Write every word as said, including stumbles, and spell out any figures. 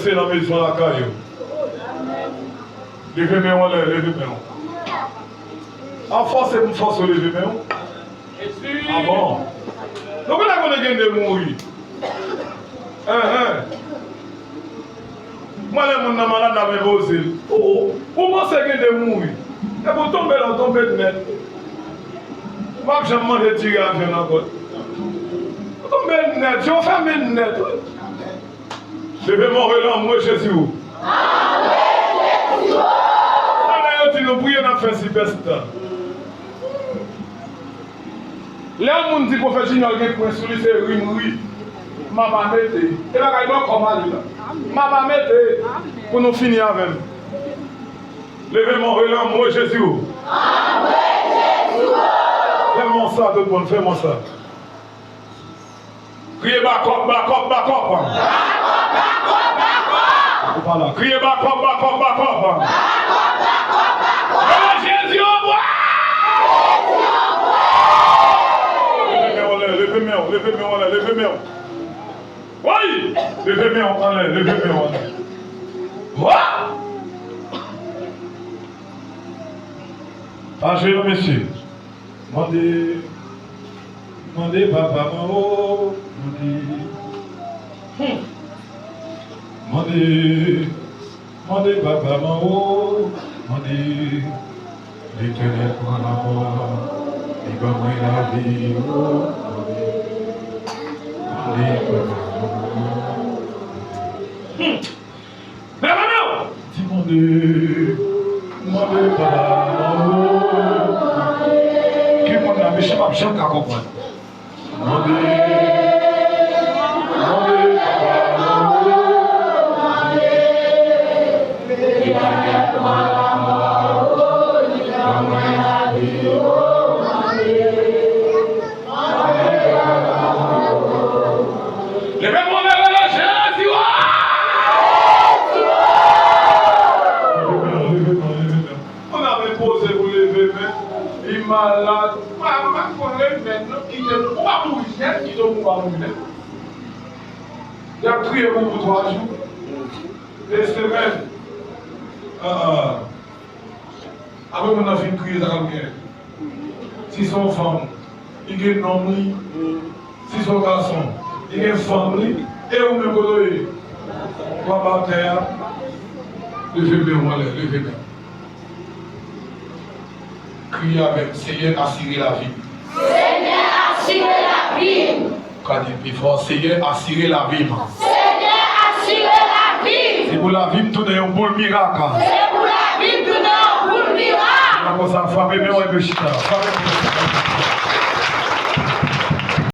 se nan mezon lakay yo. Leve men w anlè, leve men w. A fòse pou m fòse w leve men w. A bon? Nou genlè konnen gen de mouri. Enhen. Mwen lè moun nan malad la men poze l. Ou, ou panse gen de mouri. Epi w tonbe la, w tonbe nèt. W ap janm manje diri a vyann ankò. Ou tonbe nèt, je w fèmen nèt. Leve men w, rele anmwe Jezi w. Anmwe Jezi w. Pandan yo di nou priye, n ap fè sipèsta. Lè yon moun di Pwofèt Junior gen pwen sou li, se ri m ri. M a pa mete. E bagay bò kò m ale la. M a pa mete pou nou fini avè m. Leve men w, rele anmwe Jezi w. Anmwe Jezi w. Fè m sa, tout moun, fè m sa. Kriye bakòp, bakòp, bakòp. Bakòp, bakòp, bakòp. Ou pa la. Kriye bakòp, bakòp, bakòp. Bakòp, bakòp, bakòp. Rele Jezi anmwe! Jezi anmwe! Leve men w anlè, leve men w, leve men w anlè, leve men w. Woy! Leve men w anlè, leve men w anlè. Wa! Pa jwe non, mesye. Mande, mande papa mwen o, mande. Hmm. Mande, mande papa mwen o, mande. Letènèl pran lanmò, li ban mwen lavi o, mande. Mande papa mwen o. Hmm. Leve men w! Di mande, mande papa mwen o. Ki moun la, mesye, m ap janm ka konprann. Mande, mande papa mwen o. Mande. Li pa gen pran lanmò o, li ban mwen lavi o, mande. Leve men w, leve men w, Jezi, wa! Moun ap enpoze pou leve men, li malad. Mwen, mwen pa konn remèd non, kite l. Ou pa mouri nèt, kite w pou w pa mouri nèt. Y ap kriye pou ou pou twa jou, de semèn. Ah, ah. Apre moun nan fin kriye, sa k ap genyen? Si se yon fanm, li gen nonm li. Si se yon gason, li gen fanm li. E ou menm, kote w ye? Ou anba tè a. Leve men w anlè, leve men w. Kriye avè m, Senyè, asire lavi m. Senyè, asire lavi m. Ka di l pi fò, Senyè, asire lavi m. Senyè, asire lavi m. Se pou lavi m tounen yon boul mirak. Se pou lavi m tounen yon boul mirak. Se konsa, frape men w epi chita. Frape men w.